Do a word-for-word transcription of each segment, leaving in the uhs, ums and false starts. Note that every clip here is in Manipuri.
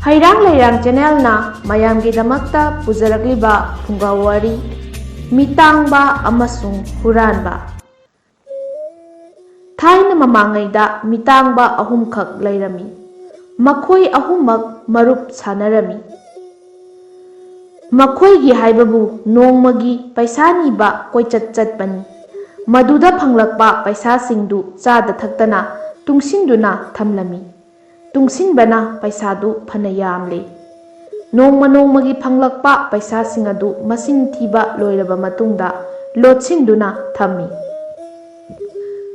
ꯍꯩꯔꯥꯡ ꯂꯩꯔꯥꯡ ꯆꯦꯅꯦꯜꯅ ꯃꯌꯥꯝꯒꯤꯗꯃꯛꯇ ꯄꯨꯖꯔꯛꯂꯤꯕ ꯐꯨꯡꯒꯥ ꯋꯥꯔꯤ, ꯃꯤꯇꯥꯡꯕ ꯑꯃꯁꯨꯡ ꯍꯨꯔꯥꯟꯕ꯫ ꯊꯥꯏꯅ ꯃꯃꯥꯡꯉꯩꯗ ꯃꯤꯇꯥꯡꯕ ꯑꯍꯨꯝꯈꯛ ꯂꯩꯔꯝꯃꯤ꯫ ꯃꯈꯣꯏ ꯑꯍꯨꯝꯃꯛ ꯃꯔꯨꯞ ꯁꯥꯟꯅꯔꯝꯃꯤ꯫ ꯃꯈꯣꯏꯒꯤ ꯍꯥꯏꯕꯕꯨ ꯅꯣꯡꯃꯒꯤ ꯄꯩꯁꯥ ꯅꯤꯕ ꯀꯣꯏꯆꯠ ꯆꯠꯄꯅꯤ꯫ ꯃꯗꯨꯗ ꯐꯪꯂꯛꯄ ꯄꯩꯁꯥꯁꯤꯡꯗꯨ ꯆꯥꯗ ꯊꯛꯇꯅ ꯇꯨꯡꯁꯤꯟꯗꯨꯅ ꯊꯝꯂꯝꯃꯤ꯫ ꯇꯨꯡꯁꯤꯟꯕꯅ ꯄꯩꯁꯥꯗꯨ ꯐꯅ ꯌꯥꯝꯂꯦ꯫ ꯅꯣꯡꯃ ꯅꯣꯡꯃꯒꯤ ꯐꯪꯂꯛꯄ ꯄꯩꯁꯥꯁꯤꯡ ꯑꯗꯨ ꯃꯁꯤꯡ ꯊꯤꯕ ꯂꯣꯏꯔꯕ ꯃꯇꯨꯡꯗ ꯂꯣꯠꯁꯤꯟꯗꯨꯅ ꯊꯝꯃꯤ꯫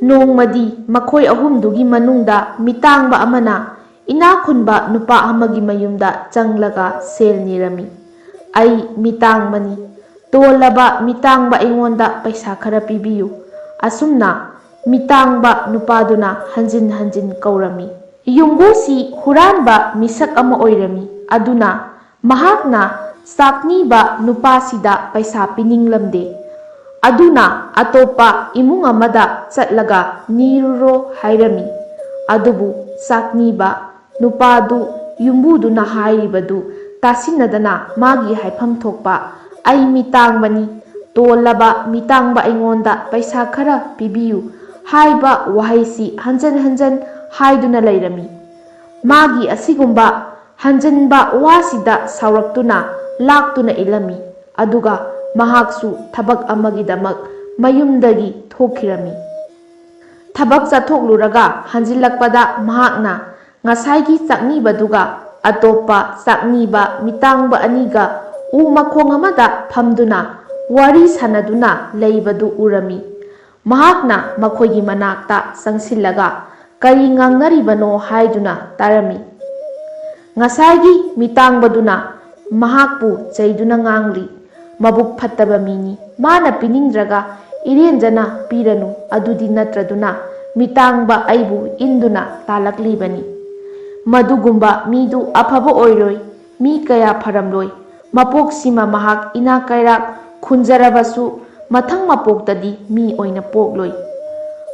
ꯅꯣꯡꯃꯗꯤ ꯃꯈꯣꯏ ꯑꯍꯨꯝꯗꯨꯒꯤ ꯃꯅꯨꯡꯗ ꯃꯤꯇꯥꯡꯕ ꯑꯃꯅ ꯏꯅꯥꯛ ꯈꯨꯟꯕ ꯅꯨꯄꯥ ꯑꯃꯒꯤ ꯃꯌꯨꯝꯗ ꯆꯪꯂꯒ ꯁꯦꯜ ꯅꯤꯔꯝꯃꯤ꯫ "ꯑꯩ ꯃꯤꯇꯥꯡꯕꯅꯤ, ꯇꯣꯜꯂꯕ ꯃꯤꯇꯥꯡꯕ, ꯑꯩꯉꯣꯟꯗ ꯄꯩꯁꯥ ꯈꯔ ꯄꯤꯕꯤꯌꯨ"꯫ ꯑꯁꯨꯝꯅ ꯃꯤꯇꯥꯡꯕ ꯅꯨꯄꯥꯗꯨꯅ ꯍꯟꯖꯤꯟ ꯍꯟꯖꯤꯟ ꯀꯧꯔꯝꯃꯤ꯫ ꯌꯨꯝꯕꯨꯁꯤ ꯍꯨꯔꯥꯟꯕ ꯃꯤꯁꯛ ꯑꯃ ꯑꯣꯏꯔꯝꯃꯤ, ꯑꯗꯨꯅ ꯃꯍꯥꯛꯅ ꯆꯥꯛꯅꯤꯕ ꯅꯨꯄꯥꯁꯤꯗ ꯄꯩꯁꯥ ꯄꯤꯅꯤꯡꯂꯝꯗꯦ꯫ ꯑꯗꯨꯅ ꯑꯇꯣꯞꯄ ꯏꯃꯨꯡ ꯑꯃꯗ ꯆꯠꯂꯒ ꯅꯤꯔꯨꯔꯣ ꯍꯥꯏꯔꯝꯃꯤ꯫ ꯑꯗꯨꯕꯨ ꯆꯥꯛꯅꯤꯕ ꯅꯨꯄꯥꯗꯨ ꯌꯨꯝꯕꯨꯗꯨꯅ ꯍꯥꯏꯔꯤꯕꯗꯨ ꯇꯥꯁꯤꯟꯅꯗꯅ ꯃꯥꯒꯤ ꯍꯥꯏꯐꯝ ꯊꯣꯛꯄ "ꯑꯩ ꯃꯤꯇꯥꯡꯕꯅꯤ, ꯇꯣꯜꯂꯕ ꯃꯤꯇꯥꯡꯕ, ꯑꯩꯉꯣꯟꯗ ꯄꯩꯁꯥ ꯈꯔ ꯄꯤꯕꯤꯌꯨ" ꯍꯥꯏꯕ ꯋꯥꯍꯩꯁꯤ ꯍꯟꯖꯟ ꯍꯟꯖꯟ ꯍꯥꯏꯗꯨꯅ ꯂꯩꯔꯝꯃꯤ꯫ ꯃꯥꯒꯤ ꯑꯁꯤꯒꯨꯝꯕ ꯍꯟꯖꯟꯕ ꯋꯥꯁꯤꯗ ꯁꯥꯎꯔꯛꯇꯨꯅ ꯂꯥꯛꯇꯨꯅ ꯏꯜꯂꯝꯃꯤ꯫ ꯑꯗꯨꯒ ꯃꯍꯥꯛꯁꯨ ꯊꯕꯛ ꯑꯃꯒꯤꯗꯃꯛ ꯃꯌꯨꯝꯗꯒꯤ ꯊꯣꯛꯈꯤꯔꯝꯃꯤ꯫ ꯊꯕꯛ ꯆꯠꯊꯣꯛꯂꯨꯔꯒ ꯍꯟꯖꯤꯜꯂꯛꯄꯗ ꯃꯍꯥꯛꯅ ꯉꯁꯥꯏꯒꯤ ꯆꯥꯛꯅꯤꯕꯗꯨꯒ ꯑꯇꯣꯞꯄ ꯆꯥꯛꯅꯤꯕ ꯃꯤꯇꯥꯡꯕ ꯑꯅꯤꯒ ꯎ ꯃꯈꯣꯡ ꯑꯃꯗ ꯐꯝꯗꯨꯅ ꯋꯥꯔꯤ ꯁꯥꯟꯅꯗꯨꯅ ꯂꯩꯕꯗꯨ ꯎꯔꯝꯃꯤ꯫ ꯃꯍꯥꯛꯅ ꯃꯈꯣꯏꯒꯤ ꯃꯅꯥꯛꯇ ꯆꯪꯁꯤꯜꯂꯒ ꯀꯔꯤ ꯉꯥꯡꯅꯔꯤꯕꯅꯣ ꯍꯥꯏꯗꯨꯅ ꯇꯥꯔꯝꯃꯤ꯫ ꯉꯁꯥꯏꯒꯤ ꯃꯤꯇꯥꯡꯕꯗꯨꯅ ꯃꯍꯥꯛꯄꯨ ꯆꯩꯗꯨꯅ ꯉꯥꯡꯂꯤ, "ꯃꯕꯨꯛ ꯐꯠꯇꯕ ꯃꯤꯅꯤ, ꯃꯥꯅ ꯄꯤꯅꯤꯡꯗ꯭ꯔꯒ ꯏꯔꯦꯟꯖꯅ ꯄꯤꯔꯅꯨ, ꯑꯗꯨꯗꯤ ꯅꯠꯇ꯭ꯔꯗꯨꯅ ꯃꯤꯇꯥꯡꯕ ꯑꯩꯕꯨ ꯏꯟꯗꯨꯅ ꯇꯥꯜꯂꯛꯂꯤꯕꯅꯤ꯫ ꯃꯗꯨꯒꯨꯝꯕ ꯃꯤꯗꯨ ꯑꯐꯕ ꯑꯣꯏꯔꯣꯏ, ꯃꯤ ꯀꯌꯥ ꯐꯔꯝꯂꯣꯏ꯫ ꯃꯄꯣꯛꯁꯤꯃ ꯃꯍꯥꯛ ꯏꯅꯥꯛ ꯀꯩꯔꯥꯛ ꯈꯨꯟꯖꯔꯕꯁꯨ ꯃꯊꯪ ꯃꯄꯣꯛꯇꯗꯤ ꯃꯤ ꯑꯣꯏꯅ ꯄꯣꯛꯂꯣꯏ"꯫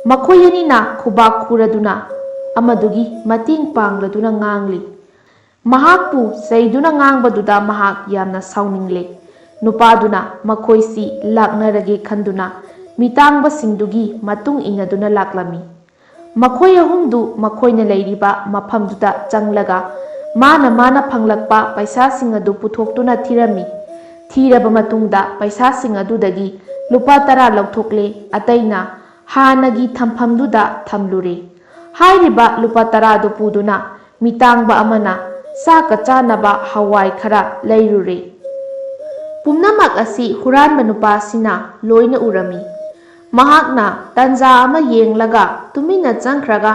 ꯃꯈꯣꯏ ꯑꯅꯤꯅ ꯈꯨꯕꯥꯛ ꯈꯨꯔꯗꯨꯅ ꯑꯃꯗꯨꯒꯤ ꯃꯇꯦꯡ ꯄꯥꯡꯂꯗꯨꯅ ꯉꯥꯡꯂꯤ꯫ ꯃꯍꯥꯛꯄꯨ ꯆꯩꯗꯨꯅ ꯉꯥꯡꯕꯗꯨꯗ ꯃꯍꯥꯛ ꯌꯥꯝꯅ ꯁꯥꯎꯅꯤꯡꯂꯦ꯫ ꯅꯨꯄꯥꯗꯨꯅ ꯃꯈꯣꯏꯁꯤ ꯂꯥꯛꯅꯔꯒꯦ ꯈꯟꯗꯨꯅ ꯃꯤꯇꯥꯡꯕꯁꯤꯡꯗꯨꯒꯤ ꯃꯇꯨꯡ ꯏꯟꯅꯗꯨꯅ ꯂꯥꯛꯂꯝꯃꯤ꯫ ꯃꯈꯣꯏ ꯑꯍꯨꯝꯗꯨ ꯃꯈꯣꯏꯅ ꯂꯩꯔꯤꯕ ꯃꯐꯝꯗꯨꯗ ꯆꯪꯂꯒ ꯃꯥꯅ ꯃꯥꯅ ꯐꯪꯂꯛꯄ ꯄꯩꯁꯥꯁꯤꯡ ꯑꯗꯨ ꯄꯨꯊꯣꯛꯇꯨꯅ ꯊꯤꯔꯝꯃꯤ꯫ ꯊꯤꯔꯕ ꯃꯇꯨꯡꯗ ꯄꯩꯁꯥꯁꯤꯡ ꯑꯗꯨꯗꯒꯤ ꯂꯨꯄꯥ ꯇꯔꯥ ꯂꯧꯊꯣꯛꯂꯦ, ꯑꯇꯩꯅ ꯍꯥꯟꯅꯒꯤ ꯊꯝꯐꯝꯗꯨꯗ ꯊꯝꯂꯨꯔꯦ꯫ ꯍꯥꯏꯔꯤꯕ ꯂꯨꯄꯥ ꯇꯔꯥꯗꯨ ꯄꯨꯗꯨꯅ ꯃꯤꯇꯥꯡꯕ ꯑꯃꯅ ꯆꯥꯛꯀ ꯆꯥꯅꯕ ꯍꯋꯥꯏ ꯈꯔ ꯂꯩꯔꯨꯔꯦ꯫ ꯄꯨꯝꯅꯃꯛ ꯑꯁꯤ ꯍꯨꯔꯥꯟꯕ ꯅꯨꯄꯥꯁꯤꯅ ꯂꯣꯏꯅ ꯎꯔꯝꯃꯤ꯫ ꯃꯍꯥꯛꯅ ꯇꯟꯖꯥ ꯑꯃ ꯌꯦꯡꯂꯒ ꯇꯨꯃꯤꯟꯅ ꯆꯪꯈ꯭ꯔꯒ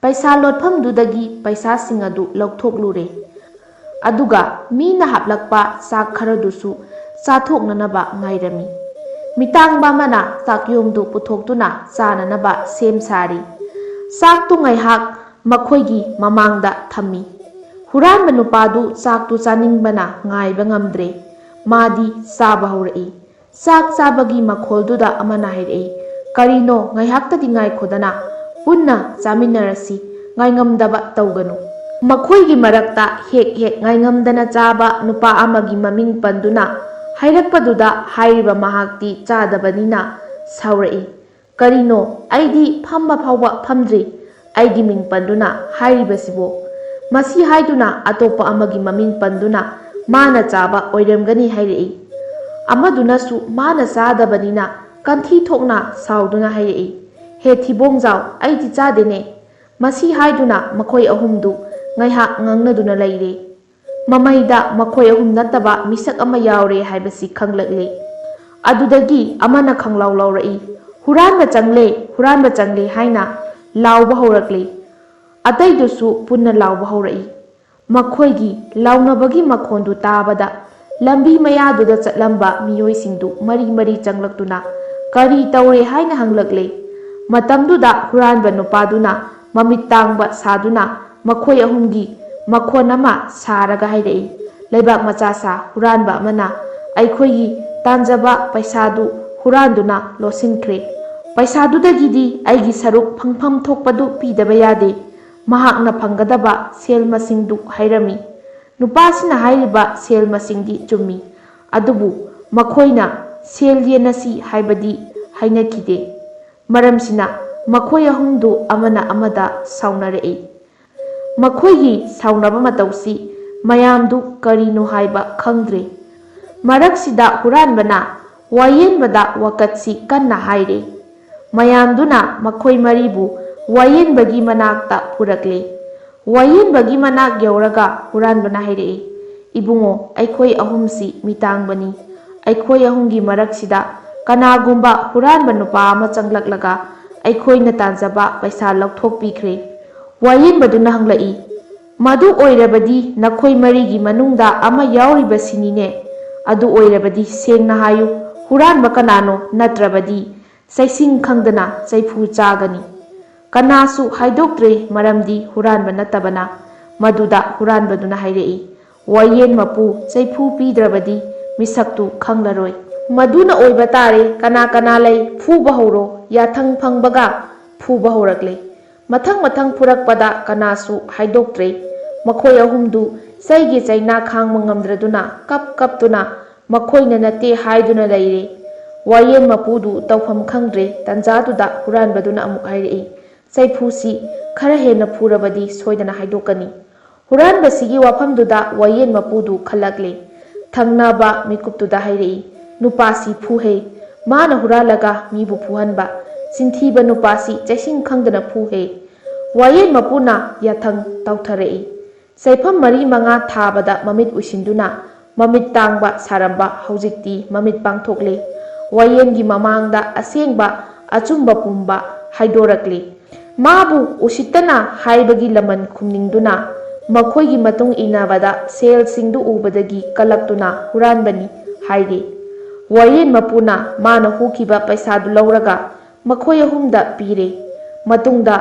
ꯄꯩꯁꯥ ꯂꯣꯠꯐꯝꯗꯨꯗꯒꯤ ꯄꯩꯁꯥꯁꯤꯡ ꯑꯗꯨ ꯂꯧꯊꯣꯛꯂꯨꯔꯦ꯫ ꯑꯗꯨꯒ ꯃꯤꯅ ꯍꯥꯞꯂꯛꯄ ꯆꯥꯛ ꯈꯔꯗꯨꯁꯨ ꯆꯥꯊꯣꯛꯅꯅꯕ ꯉꯥꯏꯔꯝꯃꯤ꯫ ꯃꯤꯇꯥꯡꯕ ꯑꯃꯅ ꯆꯥꯛꯌꯣꯝꯗꯨ ꯄꯨꯊꯣꯛꯇꯨꯅ ꯆꯥꯅꯅꯕ ꯁꯦꯝ ꯁꯥꯔꯤ꯫ ꯆꯥꯛꯇꯨ ꯉꯥꯏꯍꯥꯛ ꯃꯈꯣꯏꯒꯤ ꯃꯃꯥꯡꯗ ꯊꯝꯃꯤ꯫ ꯍꯨꯔꯥꯟꯕ ꯅꯨꯄꯥꯗꯨ ꯆꯥꯛꯇꯨ ꯆꯥꯅꯤꯡꯕꯅ ꯉꯥꯏꯕ ꯉꯝꯗ꯭ꯔꯦ꯫ ꯃꯥꯗꯤ ꯆꯥꯕ ꯍꯧꯔꯛꯏ꯫ ꯆꯥꯛ ꯆꯥꯕꯒꯤ ꯃꯈꯣꯜꯗꯨꯗ ꯑꯃꯅ ꯍꯥꯏꯔꯛꯏ, "ꯀꯔꯤꯅꯣ, ꯉꯥꯏꯍꯥꯛꯇꯗꯤ ꯉꯥꯏꯈꯣꯗꯅ, ꯄꯨꯟꯅ ꯆꯥꯃꯤꯟꯅꯔꯁꯤ, ꯉꯥꯏꯉꯝꯗꯕ ꯇꯧꯒꯅꯨ꯫" ꯃꯈꯣꯏꯒꯤ ꯃꯔꯛꯇ ꯍꯦꯛ ꯍꯦꯛ ꯉꯥꯏꯉꯝꯗꯅ ꯆꯥꯕ ꯅꯨꯄꯥ ꯑꯃꯒꯤ ꯃꯃꯤꯡ ꯄꯟꯗꯨꯅ ꯍꯥꯏꯔꯛꯄꯗꯨꯗ ꯍꯥꯏꯔꯤꯕ ꯃꯍꯥꯛꯇꯤ ꯆꯥꯗꯕꯅꯤꯅ ꯁꯥꯎꯔꯛꯏ꯫ "ꯀꯔꯤꯅꯣ, ꯑꯩꯗꯤ ꯐꯝꯕ ꯐꯥꯎꯕ ꯐꯝꯗ꯭ꯔꯤ, ꯑꯩꯒꯤ ꯃꯤꯡ ꯄꯟꯗꯨꯅ ꯍꯥꯏꯔꯤꯕꯁꯤꯕꯣ?" ꯃꯁꯤ ꯍꯥꯏꯗꯨꯅ ꯑꯇꯣꯞꯄ ꯑꯃꯒꯤ ꯃꯃꯤꯡ ꯄꯟꯗꯨꯅ ꯃꯥꯅ ꯆꯥꯕ ꯑꯣꯏꯔꯝꯒꯅꯤ ꯍꯥꯏꯔꯛꯏ꯫ ꯑꯃꯗꯨꯅꯁꯨ ꯃꯥꯅ ꯆꯥꯗꯕꯅꯤꯅ ꯀꯟꯊꯤ ꯊꯣꯛꯅ ꯁꯥꯎꯗꯨꯅ ꯍꯥꯏꯔꯛꯏ, "ꯍꯦ ꯊꯤꯕꯣꯡꯖꯥꯎ, ꯑꯩꯗꯤ ꯆꯥꯗꯦꯅꯦ!" ꯃꯁꯤ ꯍꯥꯏꯗꯨꯅ ꯃꯈꯣꯏ ꯑꯍꯨꯝꯗꯨ ꯉꯥꯏꯍꯥꯛ ꯉꯥꯡꯅꯗꯨꯅ ꯂꯩꯔꯦ꯫ ꯃꯃꯩꯗ ꯃꯈꯣꯏ ꯑꯍꯨꯝ ꯅꯠꯇꯕ ꯃꯤꯁꯛ ꯑꯃ ꯌꯥꯎꯔꯦ ꯍꯥꯏꯕꯁꯤ ꯈꯪꯂꯛꯂꯦ꯫ ꯑꯗꯨꯗꯒꯤ ꯑꯃꯅ ꯈꯪꯂꯥꯎ ꯂꯥꯎꯔꯛꯏ, "ꯍꯨꯔꯥꯟꯕ ꯆꯪꯂꯦ, ꯍꯨꯔꯥꯟꯕ ꯆꯪꯂꯦ" ꯍꯥꯏꯅ ꯂꯥꯎꯕ ꯍꯧꯔꯛꯂꯦ꯫ ꯑꯇꯩꯗꯨꯁꯨ ꯄꯨꯟꯅ ꯂꯥꯎꯕ ꯍꯧꯔꯛꯏ꯫ ꯃꯈꯣꯏꯒꯤ ꯂꯥꯎꯅꯕꯒꯤ ꯃꯈꯣꯟꯗꯨ ꯇꯥꯕꯗ ꯂꯝꯕꯤ ꯃꯌꯥꯗꯨꯗ ꯆꯠꯂꯝꯕ ꯃꯤꯑꯣꯏꯁꯤꯡꯗꯨ ꯃꯔꯤ ꯃꯔꯤ ꯆꯪꯂꯛꯇꯨꯅ ꯀꯔꯤ ꯇꯧꯔꯦ ꯍꯥꯏꯅ ꯍꯪꯂꯛꯂꯦ꯫ ꯃꯇꯝꯗꯨꯗ ꯍꯨꯔꯥꯟꯕ ꯅꯨꯄꯥꯗꯨꯅ ꯃꯃꯤꯠ ꯇꯥꯡꯕ ꯁꯥꯗꯨꯅ ꯃꯈꯣꯏ ꯑꯍꯨꯝꯒꯤ ꯃꯈꯣꯟ ꯑꯃ ꯁꯥꯔꯒ ꯍꯥꯏꯔꯛꯏ, "ꯂꯩꯕꯥꯛ ꯃꯆꯥ ꯁꯥ ꯍꯨꯔꯥꯟꯕ ꯑꯃꯅ ꯑꯩꯈꯣꯏꯒꯤ ꯇꯥꯟꯖꯕ ꯄꯩꯁꯥꯗꯨ ꯍꯨꯔꯥꯟꯗꯨꯅ ꯂꯣꯠꯁꯤꯟꯈ꯭ꯔꯦ꯫ ꯄꯩꯁꯥꯗꯨꯗꯒꯤꯗꯤ ꯑꯩꯒꯤ ꯁꯔꯨꯛ ꯐꯪꯐꯝ ꯊꯣꯛꯄꯗꯨ ꯄꯤꯗꯕ ꯌꯥꯗꯦ꯫ ꯃꯍꯥꯛꯅ ꯐꯪꯒꯗꯕ ꯁꯦꯜ ꯃꯁꯤꯡꯗꯨ ꯍꯥꯏꯔꯝꯃꯤ꯫ ꯅꯨꯄꯥꯁꯤꯅ ꯍꯥꯏꯔꯤꯕ ꯁꯦꯜ ꯃꯁꯤꯡꯗꯤ ꯆꯨꯝꯃꯤ, ꯑꯗꯨꯕꯨ ꯃꯈꯣꯏꯅ ꯁꯦꯜ ꯌꯦꯟꯅꯁꯤ ꯍꯥꯏꯕꯗꯤ ꯍꯥꯏꯅꯈꯤꯗꯦ꯫ ꯃꯔꯝꯁꯤꯅ ꯃꯈꯣꯏ ꯑꯍꯨꯝꯗꯨ ꯑꯃꯅ ꯑꯃꯗ ꯁꯥꯎꯅꯔꯛꯏ꯫ ꯃꯈꯣꯏꯒꯤ ꯁꯥꯎꯅꯕ ꯃꯇꯧꯁꯤ ꯃꯌꯥꯝꯗꯨ ꯀꯔꯤꯅꯣ ꯍꯥꯏꯕ ꯈꯪꯗ꯭ꯔꯦ꯫ ꯃꯔꯛꯁꯤꯗ ꯍꯨꯔꯥꯟꯕꯅ ꯋꯥꯌꯦꯟꯕꯗ ꯋꯥꯀꯠꯁꯤ ꯀꯟꯅ ꯍꯥꯏꯔꯦ꯫ ꯃꯌꯥꯝꯗꯨꯅ ꯃꯈꯣꯏ ꯃꯔꯤꯕꯨ ꯋꯥꯌꯦꯟꯕꯒꯤ ꯃꯅꯥꯛꯇ ꯄꯨꯔꯛꯂꯦ꯫ ꯋꯥꯌꯦꯟꯕꯒꯤ ꯃꯅꯥꯛ ꯌꯧꯔꯒ ꯍꯨꯔꯥꯟꯕꯅ ꯍꯥꯏꯔꯛꯏ, "ꯏꯕꯨꯡꯉꯣ, ꯑꯩꯈꯣꯏ ꯑꯍꯨꯝꯁꯤ ꯃꯤꯇꯥꯡꯕꯅꯤ꯫ ꯑꯩꯈꯣꯏ ꯑꯍꯨꯝꯒꯤ ꯃꯔꯛꯁꯤꯗ ꯀꯅꯥꯒꯨꯝꯕ ꯍꯨꯔꯥꯟꯕ ꯅꯨꯄꯥ ꯑꯃ ꯆꯪꯂꯛꯂꯒ ꯑꯩꯈꯣꯏꯅ ꯇꯥꯟꯖꯕ ꯄꯩꯁꯥ ꯂꯧꯊꯣꯛꯄꯤꯈ꯭ꯔꯦ꯫" ꯋꯥꯌꯦꯟꯕꯗꯨꯅ ꯍꯪꯂꯛꯏ, "ꯃꯗꯨ ꯑꯣꯏꯔꯕꯗꯤ ꯅꯈꯣꯏ ꯃꯔꯤꯒꯤ ꯃꯅꯨꯡꯗ ꯑꯃ ꯌꯥꯎꯔꯤꯕꯁꯤꯅꯤꯅꯦ? ꯑꯗꯨ ꯑꯣꯏꯔꯕꯗꯤ ꯁꯦꯡꯅ ꯍꯥꯏꯌꯨ, ꯍꯨꯔꯥꯟꯕ ꯀꯅꯥꯅꯣ? ꯅꯠꯇ꯭ꯔꯕꯗꯤ ꯆꯩꯁꯤꯡ ꯈꯪꯗꯅ ꯆꯩꯐꯨ ꯆꯥꯒꯅꯤ꯫" ꯀꯅꯥꯁꯨ ꯍꯥꯏꯗꯣꯛꯇ꯭ꯔꯦ, ꯃꯔꯝꯗꯤ ꯍꯨꯔꯥꯟꯕ ꯅꯠꯇꯕꯅ꯫ ꯃꯗꯨꯗ ꯍꯨꯔꯥꯟꯕꯗꯨꯅ ꯍꯥꯏꯔꯛꯏ, "ꯋꯥꯌꯦꯟ ꯃꯄꯨ ꯆꯩꯐꯨ ꯄꯤꯗ꯭ꯔꯕꯗꯤ ꯃꯤꯁꯛꯇꯨ ꯈꯪꯂꯔꯣꯏ꯫" "ꯃꯗꯨꯅ ꯑꯣꯏꯕ ꯇꯥꯔꯦ꯫ ꯀꯅꯥ ꯀꯅꯥ ꯂꯩ? ꯐꯨꯕ ꯍꯧꯔꯣ꯫" ꯌꯥꯊꯪ ꯐꯪꯕꯒ ꯐꯨꯕ ꯍꯧꯔꯛꯂꯦ꯫ ꯃꯊꯪ ꯃꯊꯪ ꯐꯨꯔꯛꯄꯗ ꯀꯅꯥꯁꯨ ꯍꯥꯏꯗꯣꯛꯇ꯭ꯔꯦ꯫ ꯃꯈꯣꯏ ꯑꯍꯨꯝꯗꯨ ꯆꯩꯒꯤ ꯆꯩꯅꯥ ꯈꯥꯡꯕ ꯉꯝꯗ꯭ꯔꯗꯨꯅ ꯀꯞ ꯀꯞꯇꯨꯅ ꯃꯈꯣꯏꯅ ꯅꯠꯇꯦ ꯍꯥꯏꯗꯨꯅ ꯂꯩꯔꯦ꯫ ꯋꯥꯌꯦꯟ ꯃꯄꯨꯗꯨ ꯇꯧꯐꯝ ꯈꯪꯗ꯭ꯔꯦ꯫ ꯇꯟꯖꯥꯗꯨꯗ ꯍꯨꯔꯥꯟꯕꯗꯨꯅ ꯑꯃꯨꯛ ꯍꯥꯏꯔꯛꯏ, "ꯆꯩꯐꯨꯁꯤ ꯈꯔ ꯍꯦꯟꯅ ꯐꯨꯔꯕꯗꯤ ꯁꯣꯏꯗꯅ ꯍꯥꯏꯗꯣꯛꯀꯅꯤ꯫" ꯍꯨꯔꯥꯟꯕꯁꯤꯒꯤ ꯋꯥꯐꯝꯗꯨꯗ ꯋꯥꯌꯦꯟ ꯃꯄꯨꯗꯨ ꯈꯜꯂꯛꯂꯦ꯫ ꯊꯪꯅꯕ ꯃꯤꯀꯨꯞꯇꯨꯗ ꯍꯥꯏꯔꯛꯏ, "ꯅꯨꯄꯥꯁꯤ ꯐꯨꯍꯦ꯫ ꯃꯥꯅ ꯍꯨꯔꯥꯜꯂꯒ ꯃꯤꯕꯨ ꯐꯨꯍꯟꯕ꯫ ꯆꯤꯟꯊꯤꯕ ꯅꯨꯄꯥꯁꯤ ꯆꯩꯁꯤꯡ ꯈꯪꯗꯅ ꯐꯨꯍꯦ꯫" ꯋꯥꯌꯦꯟ ꯃꯄꯨꯅ ꯌꯥꯊꯪ ꯇꯧꯊꯔꯛꯏ꯫ ꯆꯩꯐꯝ ꯃꯔꯤ ꯃꯉꯥ ꯊꯥꯕꯗ ꯃꯃꯤꯠ ꯎꯏꯁꯤꯟꯗꯨꯅ ꯃꯃꯤꯠ ꯇꯥꯡꯕ ꯁꯥꯔꯝꯕ ꯍꯧꯖꯤꯛꯇꯤ ꯃꯃꯤꯠ ꯄꯥꯡꯊꯣꯛꯂꯦ꯫ ꯋꯥꯌꯦꯟꯒꯤ ꯃꯃꯥꯡꯗ ꯑꯁꯦꯡꯕ ꯑꯆꯨꯝꯕ ꯄꯨꯝꯕ ꯍꯥꯏꯗꯣꯔꯛꯂꯦ꯫ ꯃꯥꯕꯨ ꯎꯁꯤꯠꯇꯅ ꯍꯥꯏꯕꯒꯤ ꯂꯃꯟ ꯈꯨꯝꯅꯤꯡꯗꯨꯅ ꯃꯈꯣꯏꯒꯤ ꯃꯇꯨꯡ ꯏꯟꯅꯕꯗ ꯁꯦꯜꯁꯤꯡꯗꯨ ꯎꯕꯗꯒꯤ ꯀꯂꯛꯇꯨꯅ ꯍꯨꯔꯥꯟꯕꯅꯤ ꯍꯥꯏꯔꯦ꯫ ꯋꯥꯌꯦꯟ ꯃꯄꯨꯅ ꯃꯥꯅ ꯍꯨꯈꯤꯕ ꯄꯩꯁꯥꯗꯨ ꯂꯧꯔꯒ ꯃꯈꯣꯏ ꯑꯍꯨꯝꯗ ꯄꯤꯔꯦ꯫ ꯃꯇꯨꯡꯗ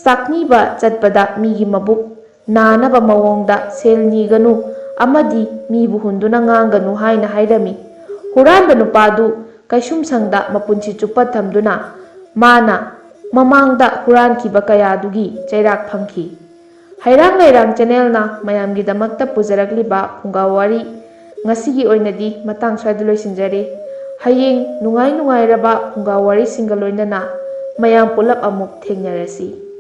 ꯆꯥꯛꯅꯤꯕ ꯆꯠꯄꯗ ꯃꯤꯒꯤ ꯃꯕꯨꯛ ꯅꯥꯅꯕ ꯃꯑꯣꯡꯗ ꯁꯦꯜ ꯅꯤꯒꯅꯨ ꯑꯃꯗꯤ ꯃꯤꯕꯨ ꯍꯨꯟꯗꯨꯅ ꯉꯥꯡꯒꯅꯨ ꯍꯥꯏꯅ ꯍꯥꯏꯔꯝꯃꯤ꯫ ꯍꯨꯔꯥꯟꯕ ꯅꯨꯄꯥꯗꯨ ꯀꯩꯁꯨꯝꯁꯪꯗ ꯃꯄꯨꯟꯁꯤ ꯆꯨꯞꯄ ꯊꯝꯗꯨꯅ ꯃꯥꯅ ꯃꯃꯥꯡꯗ ꯍꯨꯔꯥꯟꯈꯤꯕ ꯀꯌꯥꯗꯨꯒꯤ ꯆꯩꯔꯥꯛ ꯐꯪꯈꯤ꯫ ꯍꯩꯔꯥꯡ ꯂꯩꯔꯥꯡ ꯆꯦꯅꯦꯜꯅ ꯃꯌꯥꯝꯒꯤꯗꯃꯛꯇ ꯄꯨꯖꯔꯛꯂꯤꯕ ꯐꯨꯡꯒꯥ ꯋꯥꯔꯤ ꯉꯁꯤꯒꯤ ꯑꯣꯏꯅꯗꯤ ꯃꯇꯥꯡ ꯁ꯭ꯋꯥꯏꯗ ꯂꯣꯏꯁꯤꯟꯖꯔꯦ꯫ ꯍꯌꯦꯡ ꯅꯨꯡꯉꯥꯏ ꯅꯨꯡꯉꯥꯏꯔꯕ ꯐꯨꯡꯒꯥ ꯋꯥꯔꯤꯁꯤꯡꯒ ꯂꯣꯏꯅꯅ ꯃꯌꯥꯝ ꯄꯨꯂꯞ ꯑꯃꯨꯛ ꯊꯦꯡꯅꯔꯁꯤ꯫